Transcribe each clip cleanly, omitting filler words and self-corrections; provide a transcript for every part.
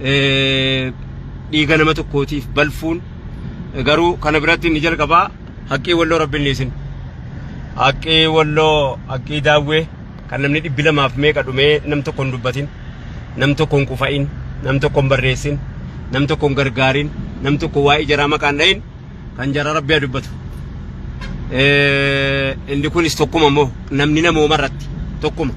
Dhiiga nama tokkootiif balfuun garuu kana biratti inni jalqabaa haqqii Walloo rabbiin dhiisin. Haqqii Walloo, haqqii Daawwee kan namni 200f meeqa dhumee nam tokko hin dubbatin, nam tokko hin qufa'in, nam tokko hin barreessin, nam tokko hin gargaarin, nam tokko waa'ee jaraa maqaan dhahin kan jara rabbi haa dubbatu. Inni kunis tokkuma immoo namni namooma irratti tokkuma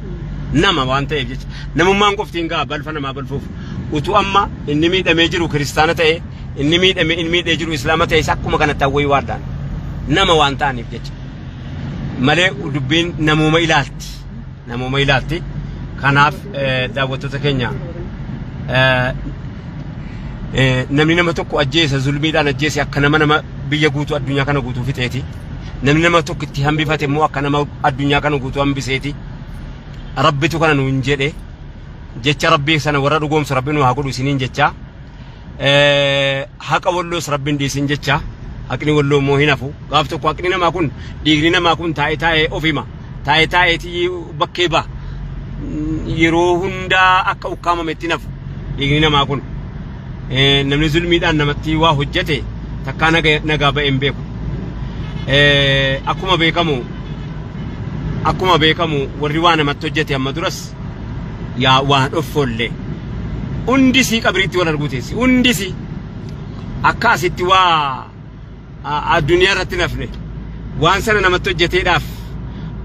nama waan ta'eef jecha namummaan qofti hin ga'a balfa namaa balfuuf. Utuu amma inni miidhamee jiru kiristaana ta'e, inni miidhame inni miidhee jiru islaama ta'es akkuma kanatti hawwii waadhaan nama waan ta'aniif jecha malee dubbiin namooma ilaalti, namooma ilaalti. Kanaaf daawwattoota keenya, namni nama tokko ajjeese, zulmiidhaan ajjeese, akka nama nama biyya guutuu, addunyaa kana guutuu fixeeti. Namni nama tokko itti hambifate immoo akka nama addunyaa kana guutuu hambiseeti. Rabbitu kana nuun jedhe. Jecha rabbii sana warra dhugoomsu rabbi nu haa godhu isiniin jecha. Haqa Walloos rabbiin dhiisin jecha. Haqni Walloo immoo hin hafu. Gaaf tokko haqni namaa kun, dhiigni namaa kun taa'ee taa'ee of hima. Taa'ee taa'eetii bakkee ba'a. Yeroo hundaa akka ukkaamametti hin hafu dhiigni namaa kun. Namni zulmiidhaan namatti waa hojjete takkaa nagaa ba'ee hin beeku. Akkuma beekamu warri waa namatti hojjete amma duras yaa waan offolle hundisii qabriitti wal arguu teessi. Hundisii akka asitti waa addunyaa irratti nafne waan sana namatti hojjeteedhaaf,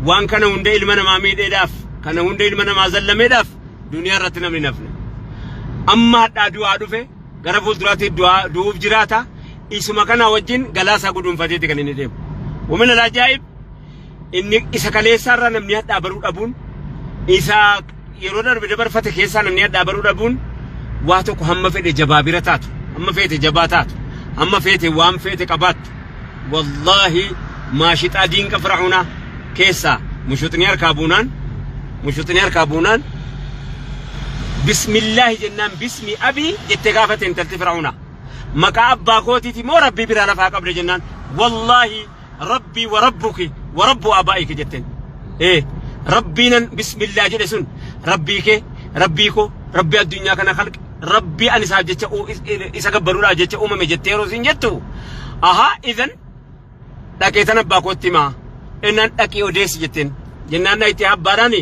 waan kana hunda ilma namaa miidheedhaaf, kana hunda ilma namaa zallameedhaaf duniyaa irratti namni nafne. Amma hadhaa du'aa dhufe, gara fuulduraatti du'aa du'uuf jiraata. Isuma kana wajjin galaasaa guduunfateeti kan inni deemu. ومن العجائب inni isa kaleessaarraa namni hadhaa baruu dhabuun, isa yeroo darbe dabarfate keessaa namni hadhaa baruu dhabuun waa tokko. Hamma fedhe jabaa bira taatu, hamma feete jabaa taatu, hamma feete waan feete qabaattu, wallaahi maashixaa diinqa fir'aunaa keessaa mushuxni harkaa buunaan bismillaahi jennaan, باسم أبي jettee gaafate intalti fir'aunaa. Maqaa abbaa kootiiti moo rabbii biraa lafaa qabde jennaan, wallaahi ربي وربك ورب آبائك jetteen. Ee, rabbiinan bismillaa jedhe sun rabbii kee, rabbii koo, rabbii addunyaa kana kalqe, rabbii ani isaaf jecha isa gabbaruudhaaf jecha uumame jettee yeroo isin jettu, ahaa, idan dhaqee tan abbaa kootti himaa innaan dhaqii odeessi jetteen. Jennaan dhaqxee abbaadhaan,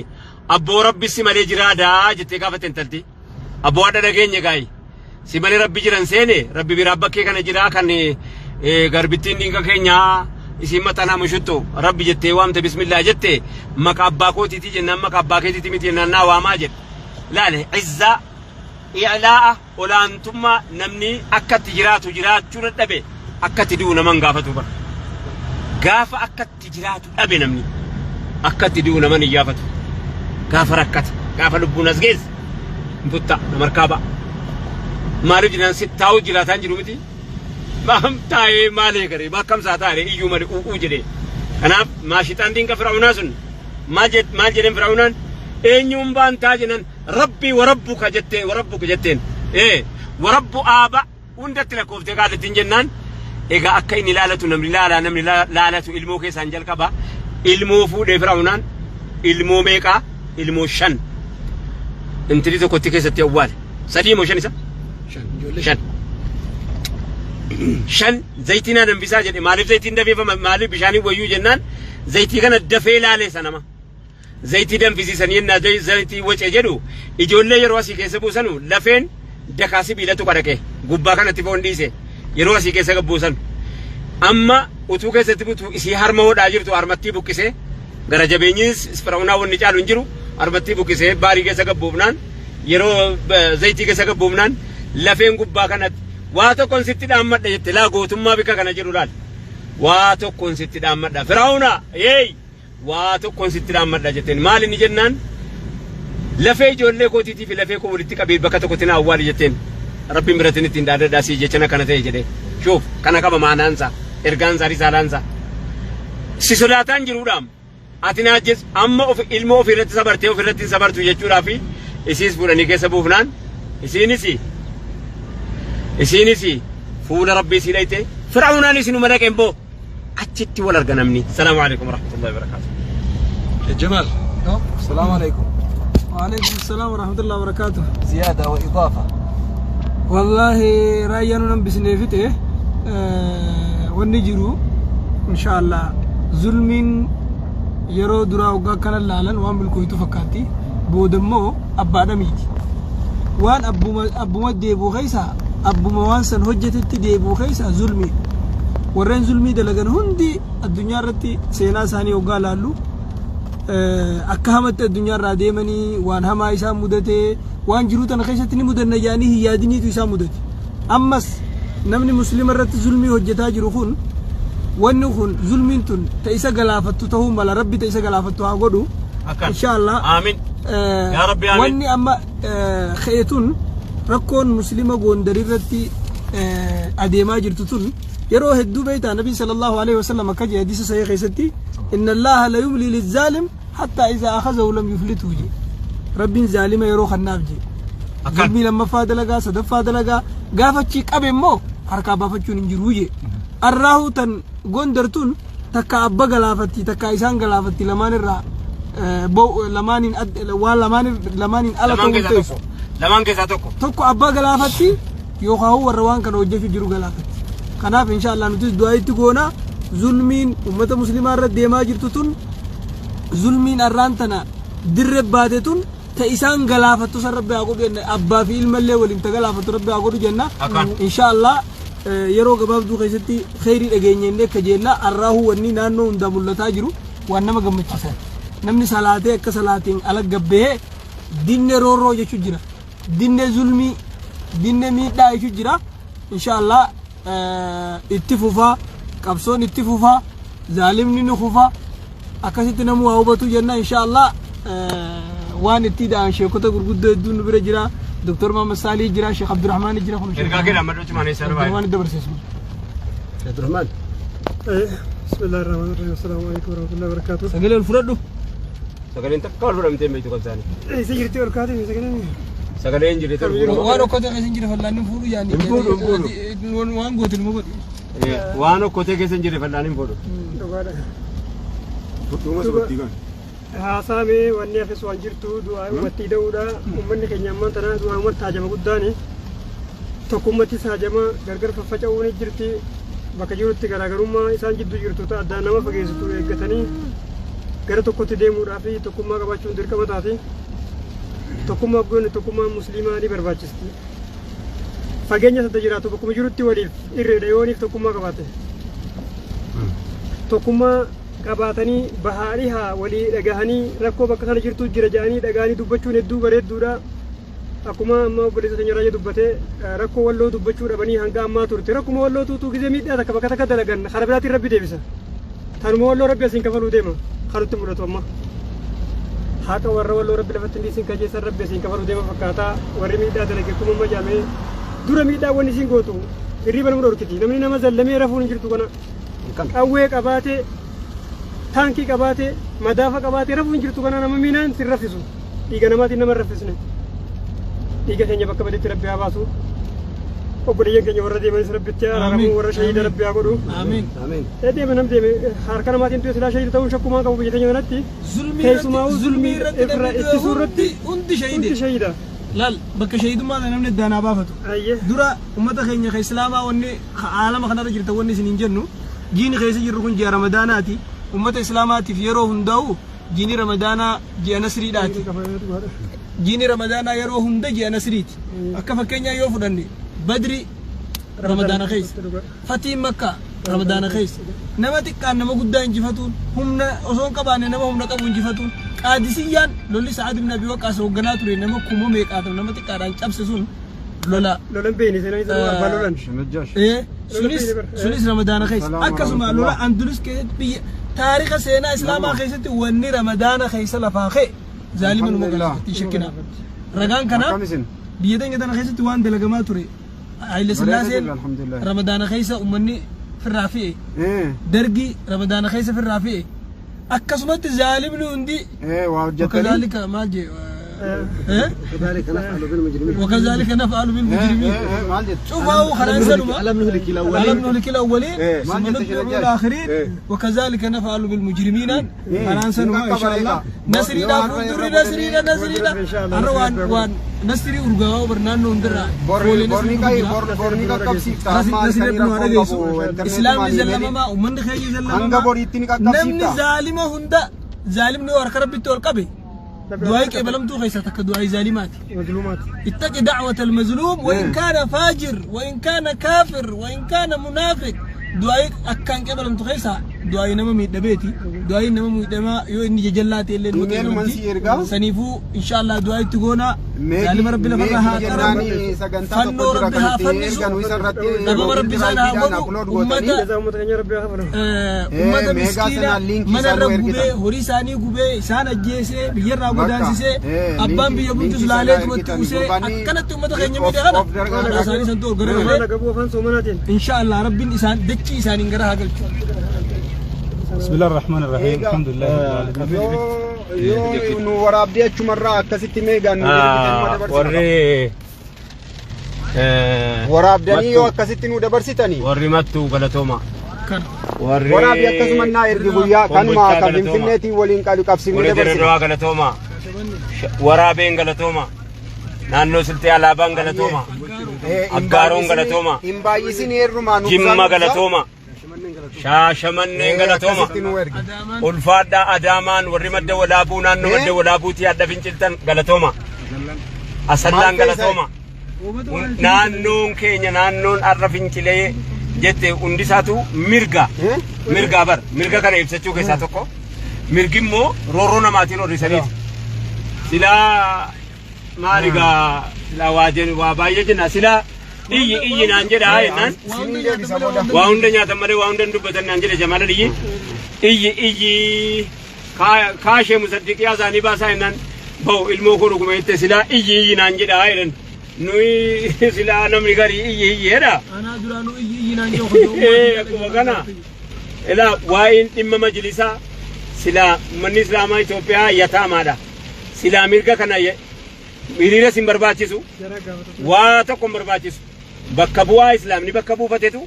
abboo rabbi si malee jiraadaa jettee gaafate intalti. Abboo hadha dhageenye gaayi si malee rabbi jiran seene, rabbi biraa bakkee kana jiraa kan garbittiin diinqa keenyaa isiin maxxanaa mushuttu rabbi jettee waamte, bismillaa jette, maqaa abbaa kootiitii jennaan, maqaa abbaa keetiitii miti jennaan naa waamaa jedhe. Laale izzaa i'laa'a olaantummaa namni akka itti jiraatu jiraachuu dadhabe akka itti du'u naman gaafatu bara. Gaafa akka itti jiraatu dhabe namni akka itti du'u naman hin gaafatu. Gaafa rakkate, gaafa lubbuun as geesse butta namarkaa ba'a. Maaliif jennaan si taa'u jiraataan jiru miti. Maam taa'ee maal eegare bakkamsaa taa'ee iyyuu malee u'uu jedhee. Kanaaf maashixaan diinqa fir'aunaa sun maal jedheen fir'aunaan? Eenyuun baantaa jennaan, ربي وربك jettee, وربك jetteen, ee ورب آبا hundatti lakkooftee kaatittiin jennaan, egaa akka inni laalatu namni laalaa, namni laalatu ilmoo keessaan jalqaba. Ilmoo fuudhee fir'aunaan ilmoo meeqaa? Ilmoo shan intili tokkotti keessatti awwaale. Sadii moo shan isa? Shan ijoollee. Shan. Shan zayitii naa danfisaa jedhe. Maaliif zayitiin danfifama? Maaliif bishaanii wayyuu jennaan, zayitii kana dafee laaleessa nama. Zayitii danfisiisanii yennaa zayitii wace jedhu, ijoollee yeroo asii keessa buusanu lafeen dakaa sibiilatu qadhaqe gubbaa kanatti foon dhiise yeroo asii keessa buusan. Amma utuu keessatti butu isii harma hodhaa jirtu harmattii buqqisee, gara jabeenyiis fir'aunaa wanni caalu hin jiru, harmattii buqqisee baarii keessa gabbuufnaan, yeroo zayitii keessa gabbuufnaan lafeen gubbaa kanatti waa tokkoon sitti dhaammadha jette. Laa gootummaa bika kana jedhu laal. Waa tokkoon sitti dhaammadha fir'auna, yeey, waa tokkoon sitti dhaammadha jetteen. Maal inni jennaan, lafee ijoollee kootiitii fi lafee koo walitti qabee bakka tokkotti na awwaali jetteen. Rabbiin biratti ittiin dhaadadhaa sii jechan akkana ta'e jedhee. Shuuf, kana qaba maanaansaa, ergaansaa, risaalaansaa. Si sodaataan jiruudhaam ati na ajjees amma of ilmoo ofii irratti sabartee ofii irratti hin sabartu jechuudhaa fi isiis fuudhanii keessa buufnaan isiinis fuula rabbii sii dhayte. Fir'aunaan isinuma dhaqeen boo achitti wal arga namni. السلام عليكم ورحمة الله وبركاته. يا جمال. السلام عليكم. وعليكم السلام ورحمة الله وبركاته. زيادة وإضافة. Wallaahi raayyaan nu hambisnee fixe. Wanni jiru inshaallah zulmiin yeroo duraa waggaa akkana laalan waan milkooytu fakkaatti, booda immoo abbaadha miiti. Waan abbuma deebuu keessa, abbuma waan san hojjetetti deebuu keessa zulmii. Warreen zulmii dalagan hundi addunyaa irratti seenaa isaanii waggaa laallu akka hamatti addunyaa irraa deemanii waan hamaa isaan mudatee, waan jiruu tana keessatti ni mudanna jedhanii hin yaadiniitu isaan mudate. Ammas namni muslima irratti zulmii hojjetaa jiru kun, wanni kun zulmiin tun ta isa galaafattu ta'uu mala. Rabbi ta isa galaafattu haa godhu. Akkan. Inshaallah. Aamin. Yaa Rabbi, aamin. Wanni amma ka'e tun, rakkoon muslima Gondar irratti adeemaa jirtu tun, yeroo hedduu beektaa, Nabi sallallahu alaihi wasallam akka jedhe hadiisa sahih keessatti, "إن الله ليملي للظالم حتى إذا أخذه لم يفلته" je. Rabbiin zaalima yeroo kannaaf je. Akkan. Zulmii lammaffaa dalagaa, sadaffaa dalagaa, gaafachii qabe immoo harkaa baafachuun hin jiruu je. Arraahuu tan Gondar tun takka abba galaafatti, takka isaan galaafatti, lamaan irraa lamaaniin waan lamaaniin ala Lamaan ta'uu keessaa teessu. tokko. Lamaan keessaa tokko. Tokko abbaa galaafatti yookaan warra waan kana hojjechuu jiru galaafatti. Kanaaf inshaallah nutis du'aa itti goona. Zulmiin ummata muslimaa irra deemaa jirtu tun, zulmiin arraan tana dirre baate tun, ta isaan galaafattu san Rabbi haa godhu jenna. Abbaa fi ilmallee waliin ta galaafattu Rabbi haa godhu jenna. Akkaan. Inshaallah yeroo gabaabduu keessatti kheyrii dhageenya inni akka jenna. Arraahuu wanni naannoo hundaa mul'ataa jiru waan nama gammachiisan. Namni salaatee akka salaatiin ala gabbahee dinne roorroo jechuu jira, dinne zulmii, dinne miidhaa jechuu jira. Inshaallah itti fufaa, qabsoon itti fufaa, zaalimni ni kufaa, akkasitti namuu waa hubatu jenna. Inshaallah waan itti da'an sheekota gurguddoo hedduun nu bira jira. Doktor Muhammad Saalii jira, Sheekh Abdurrahmaan jira kun. Ergaa kee dhammadhu cimaan eessa dhufaa? Abdurrahmaan dabarseessu. Abdurrahmaan. بسم الله الرحمن الرحيم، السلام عليكم ورحمة الله وبركاته. Sagalee ol fudhadhu. Sagaleen takka ol fudhamtee hin beektu qabsaanii. Eessa jirti ol kaatee sagaleen? Sagalee hin jirre ta'uu. Waan okkotee keessa hin jire fallaan hin fuudhu yaani. Hin fuudhu, hin fuudhu. Waan gootin immoo godhi. Waan okkotee keessa hin jirre fallaan hin fuudhu. Dhugaadha. Fudhuuma subattii kan. Haasaamee wanni hafes waan jirtu du'aa uummattii da'uudha. Uummanni keenya ammaan tana du'aa uummata haajama guddaani. Tokkummaattis haajama, gargar faffaca'uun jirti. Bakka jirutti garaagarummaa isaan jidduu jirtu ta'a addaan nama fageessitu eeggatanii gara tokkotti deemuudhaa fi tokkummaa qabaachuun dirqama taati. Tokkummaa goone, tokkummaan musliimaa ni barbaachisti. Fageenya sadda jiraatu bakkuma jirutti waliif irreedha yooniif tokkummaa qabaate. Tokkummaa qabaatanii bahaa dhihaa walii dhagahanii rakkoo bakka sana jirtu jira jedhanii dhagahanii dubbachuun hedduu bareedduudha. Akkuma amma obboleessa keenya Raajaa dubbatee, rakkoo Walloo dubbachuu dhabanii hanga ammaa turte. Rakkuma Walloo tuutuu gizee miidhaa takka bakka takka dalagan kana biraatiin Rabbi deebisa. Tanuma Walloo Rabbi asiin kafaluu deema. Kanutti mul'atu amma. Haqa warra Walloo Rabbi lafatti hin dhiisin kajeessan Rabbi asiin kafaluu deema fakkaataa. Warri miidhaa dalage akkuma amma jaamee dura miidhaa wanni isiin gootu hirriba nama dhorkiti. Namni nama zallamee rafuun hin jirtu kana. Qawwee qabaatee, taankii qabaatee, madaafa qabaatee rafuun hin jirtu kana. Nama miinaan sin raffisu. Dhiiga namaatiin nama hin raffisne. Dhiiga keenya bakka baditti Rabbi haa baasu. Obboleeyyan keenya warra deemanis Rabbitti araaramu, warra shahiida Rabbi haa godhu. Amiin. Amiin. Ee deeme nam deeme harka namaatiin du'e silaa shahiida ta'uun shakkumaan qabu biyya teenya kanatti. Zulmii Keessumaa irratti, zulmii irratti irra namni ittisuu irratti hundi shahiide. Hundi shahiida. Laal, bakka shahidummaa kana namni addaanaa baafatu. Ayyee. Dura ummata keenya ka islaamaa, wanni aalama kanarra jirta, wanni isin hin jennu, jiini keessa jirru kun ji'a Ramadaanaati. Ummata islaamaatiif yeroo hundaa'u jiini Ramadaanaa ji'a nasriidhaati. Jiini Ramadaanaa yeroo hunda ji'a nasriiti. Akka fakkeenyaa yoo fudhanne, Badri Ramadaana keessa. Fatiin Makkaa Ramadaana keessa. Nama xiqqaan nama guddaa injifatuun, humna osoo hin qabaanne nama humna qabu injifatuun, Qaadisiyyaan lolli Sa'ad ibn Abi Waqqaas hoogganaa ture nama kuma meeqaatan nama xiqqaadhaan cabse sun lola. Lolan beeyni seenaan isa abbaa lolan. Shanajjaash. Sunis Ramadaana keessa. Akkasuma lola Andalus keessatti, biyya taarika seenaa islaamaa keessatti wanni Ramadaana keessa lafaa ka'e zaalima numa galafatti shakkina. Ragaan kana Akkam isin? biyya teenya tana keessatti waan dalagamaa ture. Haile Sillaaseen Alhamdulillah. Ramadaana keessa uummanni firraa fe'e. Dargii Ramadaana keessa firraa fe'e. Akkasumatti zaalimni hundi Waa hojjettanii. وكذلك maal jee كذلك نفعل بالمجرمين. وكذلك نفعل بالمجرمين. Maal jettu? شوفوا خلينا نسلم. ألم نهلك الأولين؟ ألم نهلك الأولين إيه. ثم نتبع الآخرين وكذلك نفعل بالمجرمين. خلينا نسلم إن شاء الله. نسرينا فندري نسرينا نسرينا أروان وان نسري أرجعوا برنامج ندرا. Borni qaqqabsiifta. Amma نسري halkanii ابن rakkoon أرجع qabu. Intarneetii إسلام maal زلمة ما ومن خير زلمة Hanga boriitti ni namni qaqqabsiifta. zaalima hunda zaalimni harka rabbitti ol qabe du'aa qeebalamtuu keessa takka du'aa zaalimaati. Mazluumaati. اتق دعوة المظلوم وإن كان فاجر وإن كان كافر وإن كان منافق. دعاء أكان قبل تخيسا دعاء نما ميدبيتي دعاء نما ميدما يو إني جلاتي اللي Imeeluman si ergaa. سنيفو إن شاء الله دعاء تقونا ظالم ربي لفرها Meegi كرم jennaani sagantaa فنو tokko jira ربي kan ها itti فنسو erganu isa irratti Dhabama Rabbi isaan haa Google godhu. upload gootanii. Ummata- Jazaa uummata keenya Rabbi haa kafalu. Ummata Meegaa miskiina sanaan liinkii mana isaan irra nu gubee ergitan. Horii isaanii gubee isaan ajjeesee biyyarraa Bakka. godaansisee abbaan biyya bulchus Liinkii laalee sanaa tumatti ergitan. usee Gurbaanni akkanatti ummata keenya of- miidhe kana of dargaa haadha isaanii santu ol garagalee Afaan qabu afaan soomanaatiin. insha Allah rabbiin isaan dachii isaaniin gara haa galchu. بسم الله الرحمن الرحيم الحمد لله رب العالمين. Yoo yoo nu waraabdee achumarraa akkasitti meegaan nu ergitan nu dabarsita. Warri Waraabdanii yoo akkasitti nu dabarsitanii. Warri mattuu galatooma. Kana. Warri Waraabi akkasuma naa ergi guyyaa kanuma Kombolchaa kan galatooma. Finfinneetiin waliin qalu qabsiifnee Warri dabarsina. Dirredawaa galatooma. Waraabeen galatooma. Naannoo Siltee alaabaan galatooma. Aggaaroon galatooma. Hin baay'isin heerrumaa nu Jimma galatooma. Shaashamanneen galatooma. Akkasitti nu ergi. Adaamaan Ulfaadhaa Adaamaan warri madda walaabuu naannoo madda walaabuutii adda finciltan galatooma. Asallaan Maal keessa? galatooma. Naannoon keenya naannoon arra fincilee jette hundisaatu mirga. Mirgaa bar mirga kana ibsachuu keessaa tokko. Mirgi immoo roorroo namaatiin horrisaniiti. Silaa maali gaa silaa waa jennu waa baay'ee jenna silaa iyyi iyyi naan jedha jennaan. Waa hunda Sinii nyaatan deebisa malee booda. waan Waa hunda nyaatan malee waa hunda hin dubbatan naan jedhe Jamaal Aliyyi. Iyyi iyyi kaashee musaddiqiyaa isaanii baasaa jennaan bahu ilmoo koo dhuguma jette silaa iyyi iyyi naan jedha jedhan. Nuyi silaa namni garii iyyi iyyi jedha. Anaa duraanuu iyyi iyyi naan jedhu. Akkuma kana. Ilaa waa'een dhimma majlisaa silaa uummanni islaamaa Itoophiyaa yataamaadha. Silaa mirga kana hiriira sin barbaachisu. Jaraa gaafatu. Waa tokko hin barbaachisu. Bakka bu'aa islaamni bakka buufatetu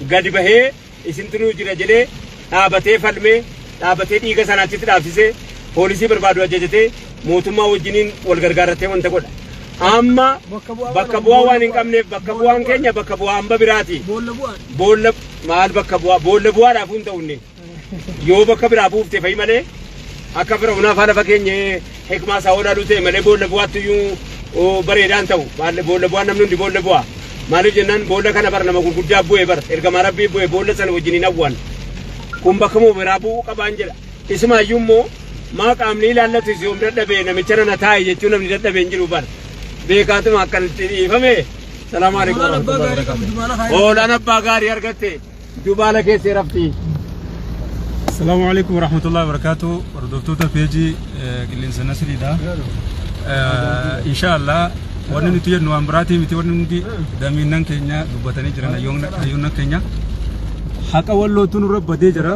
gadi bahee isintu nuu jira jedhee dhaabatee falmee dhaabatee dhiiga sana achitti dhaabsisee poolisii barbaadu ajajatee mootummaa wajjiniin wal gargaarratee wanta godha. Amma bakka bu'aa waan hin qabneef bakka bu'aan keenya bakka bu'aa hamba biraati. Boolla bu'aan. Boolla maal bakka bu'aa boolla bu'aadhaaf hin ta'unne yoo bakka biraa buufte fa'i malee akka fir'aunaa faana fakkeenya hikmaa isaa olaaluu ta'e malee boolla bu'aatti iyyuu bareedaan ta'u boolla bu'aa namni hundi boolla bu'aa maaliif jennaan boolla kana bar nama gurguddaa bu'e bar ergamaa rabbii bu'e boolla sana wajjin hin awwaan kun bakka moo biraa bu'uu qabaan jedha isumaayyuu immoo maa qaamni ilaallatu yoom dadhabee namicha nana taa'e jechuun namni dadhabee hin jiru bar beekaatuma akkanatti dhiifame. Salaamu alaikum Hoolaan abbaa warahmatullahi gaarii qabdu wabarakatuh. dubaala kaayaa. Hoolaan abbaa gaarii argatte dubaala keessee rafti. السلام عليكم ورحمة الله وبركاته. Hordoftoota peejii qilleensa nasriidha. إن شاء الله wanni nuti jennu waan biraatii miti wanni hundi damiinnan keenya dubbatanii jiran hayyoonnan keenya. Haqa wallootu nurra badee jira.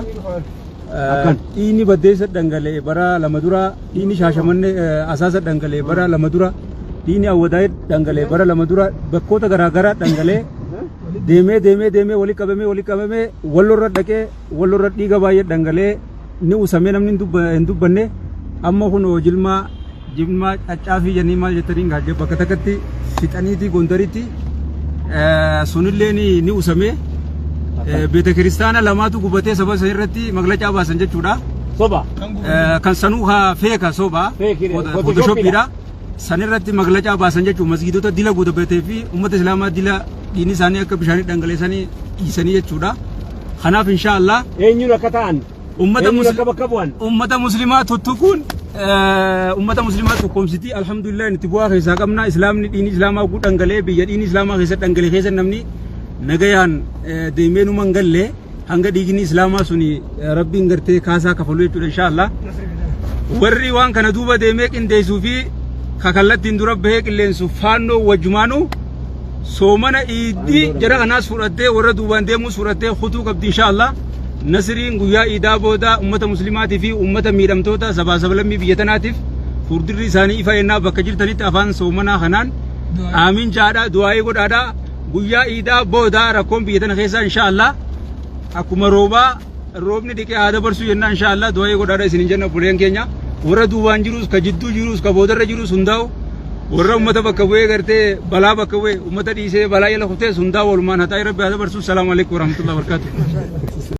Dhiigni baddeessa dhangala'e bara 2 dura, dhiigni shaashamannee asaasa dhangala'e bara 2 dura, dhiigni awwadaa'ee dhangala'e bara 2 dura bakkoota garaagaraa dhangala'e deemee deemee deemee walii qabamee walii qabamee wallorra dhaqee wallorra dhiiga baay'ee dhangala'ee ni usamee namni hin dubbanne amma kun jilmaa jilmaa caccaafii jennii maal jettanii gaajja bakka takkatti fixaniitii gondaritti sunillee ni usamee beeta kiristaana lamaatu gubatee saba san irratti maglacaa baasan jechuudha. Soba. Kan sanuu haa feeka soba. Feekiidha. Photoshopiidha. San irratti maglacaa baasan jechuudha. Masgiidota dila gubatee fi uummata islaamaa dila dhiigni isaanii akka bishaanii dhangaleessanii dhiisanii jechuudha. Kanaaf insha Allah Eenyuun akka ta'an? Uummata Eenyuun akka bakka bu'an? Uummata muslimaa tuttuquun uummata muslimaa tokkoomsiti alhamdulillah nuti bu'aa keessaa qabna islaamni dhiigni islaamaa guu dhangalee biyya dhiigni islaamaa keessa dhangale keessa namni nagayaan deemee numa hin galle hanga dhiigni islaamaa suni rabbiin gartee kaasaa kafalu jechuudha insha Allah. Warri waan kana duuba deemee qindeessuu fi kakallattiin dura bahee qilleensu faannoo wajjumaanuu soomana iiddii jara kanaas fudhattee warra duubaan deemuus fudhattee kutuu qabdi insha Allah. Nasriin guyyaa iidaa booda uummata muslimaatii fi uummata miidhamtoota sabaa sablammii biyya tanaatiif Fuuldurri isaanii ifa yennaa bakka jirtanitti afaan soomanaa kanaan aamiin jaadhaa, du'aa'ii godhaadhaa. Guyyaa iidaa boodaa rakkoon biyya tana keessaa inshaallah akkuma roobaa roobni dhiqee haa dabarsu jennaa. Inshaallah du'aa'ii godhaadhaa isinin jenna. Obboleeyyan keenya warra duubaan jirus, ka jidduu jirus, ka boodarra jirus hundaa'u, warra ummata bakka bu'ee gartee balaa bakka bu'ee ummata dhiisee balaa jala kutees hundaa walumaan haxaa'ii rabbi haa dabarsu. Salaamu alaikum warahmatullahi wabarakatuh.